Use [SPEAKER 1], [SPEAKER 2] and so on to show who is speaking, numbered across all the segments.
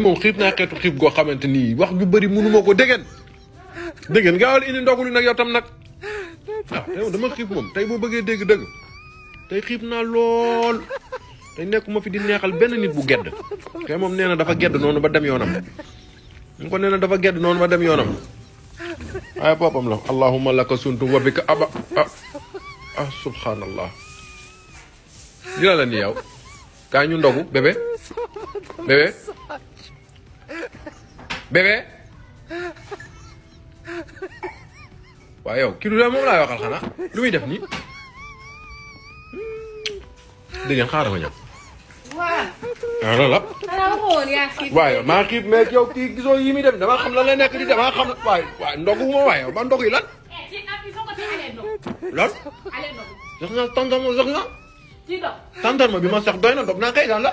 [SPEAKER 1] moom xiif naa xeetu xiif goo xamante ni wax ju bëri mënuma ko dégg gaawal indi ndoguli nag yow tam nag waaw dama xiif moom tey boo bëggee dégg dëgg tey xiif naa lool tey nekkuma fi di neexal benn nit bu gedd tey moom nee na dafa gedd noonu ba dem yoonam ñu ko nee na dafa gedd noonu ba dem yoonam waaye boppam la allahumma laka suntu wa bika aba subhanallah dina la ni yow kaa ñu ndogu bébé waaye yow kii du la moom laay waxal xanaa lu muy def nii dégg ngeen xaaral ma ñëw. waaw loolu la. waaye maa xiif mais yow kii gisoo yi muy dem damaa xam lan la nekk di damaa xam waaye ndogu ma waaye yow ba ndogu yi lan. lan. jox nga tonton jox nga. tàndarma bi ma sax doy na dog naa kay daan la.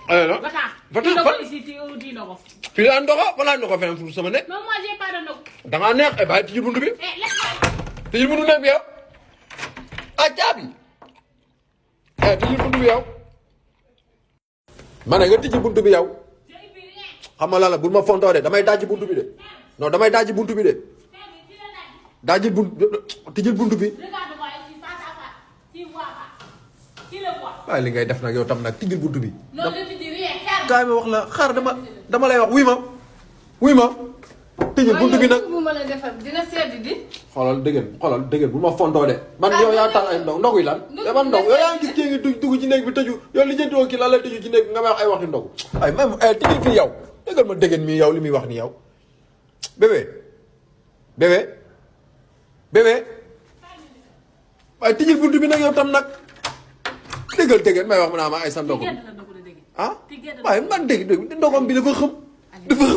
[SPEAKER 1] allez la. va-t'en fii laa ndogo wala ndogo feneen fu sama nekk. da ngaa neex bàyyi tijji buntu bi. tijji buntu nekk bi yow. ah caabi. tijji buntu bi yow. ma ne nga tijji buntu bi yow. xam nga lan la bul ma fontoo de damay dajji buntu bi de. non damay dajji buntu bi de. dajji buntu tijji buntu bi. waaye li ngay def nag yow tam nag tijjil buntu bi. kaay ma wax la xaar dama lay wax wuy ma tijjil buntu bi nag.
[SPEAKER 2] dina sedd di.
[SPEAKER 1] xoolal dëgg bu ma fontoo de. man yow yaa tax ay ndogu yi lan. man ndog yow yaa ngi gis kii ngi dugg ci néeg bi tëju yow li jëntoo kii lan la tëju ci néeg bi nga may wax ay waxi ndogu. ay même tijjil fii yow dëggal ma dëggan mii yow li muy wax ni yow. bébé waaye tijjil buntu bi nag yow tam nag. dëggal may wax ma naa ma ay sa ndogu waaye man dégg ndogom bi dafa xam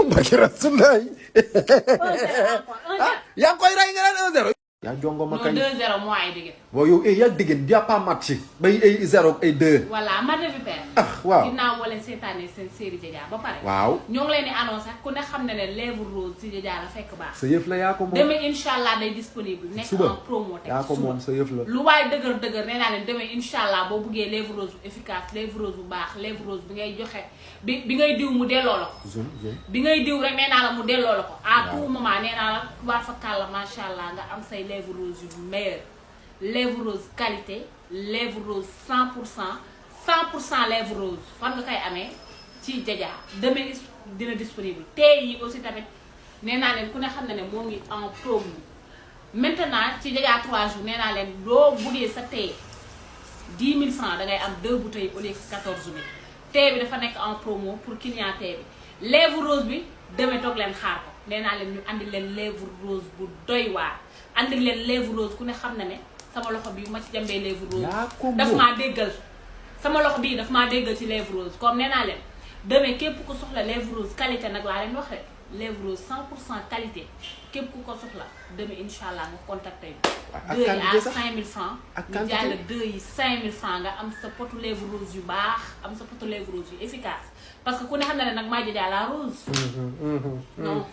[SPEAKER 1] ba ci rasulaay yaa ngi koy rey nga naan 1-0 yaa jongo ma kañ
[SPEAKER 2] 2-0 moo ay dégg
[SPEAKER 1] boo yow yaa dégg y a pas match bay ay 0 ay 2
[SPEAKER 2] voilà match bi père
[SPEAKER 1] waaw
[SPEAKER 2] ginnaaw boo leen seetaanee seen série Jaja ba pare
[SPEAKER 1] waaw
[SPEAKER 2] ñoo ngi leen di annoncé ku ne xam ne ne lèvre rose ci Jaja la fekk baax
[SPEAKER 1] sa yëf la yaa ko moom
[SPEAKER 2] demain inshallah day disponible nekk en promo teg
[SPEAKER 1] yaa ko moom sa yëf la
[SPEAKER 2] lu waaye dëgër nee naa leen demain inshallah boo buggee lèvre rose bu efficace lèvre rose bu baax lèvre rose bi ngay joxe bi ngay diw mu delloo la ko bi ngay diw rek nee naa la mu delloo la ko à tout moment nee naa la tubaab fa kàlla macha allah nga am say lèvre rose yu meilleur lèvre rose qualité lèvre rose 100% lèvre rose fan nga koy amee ci Jaja demain dina disponible tey yi aussi tamit nee naa leen ku ne xam ne ne moo ngi en promo maintenant ci Jaja 3 jours nee naa leen doo buggee sa tey 10 000 francs da ngay am 2 bouteilles au lieu que 14 000 tey bi dafa nekk en promo pour client tey bi lèvre rose bi demee toog leen xaar ko nee naa leen ñu andi leen lèvre rose bu doy waar andi leen lèvre rose ku ne xam na ne sama loxo bi ma ci jambee lèvre rose daf maa déggal sama loxo bii daf maa déggal ci lèvre rose comme nee naa leen demee képp ku soxla lèvre rose qualité nag laa leen wax rek lèvre rose 100% qualité képp ku ko soxla demee inshallah nga contacté bi 2 yi à 5 000 francs ñu jaay la 2 yi 5 000 francs nga am sa potu lèvre rose yu baax am sa potu lèvre rose yu efficace parce que ku ne xam na ne nag maa Jaja la rose non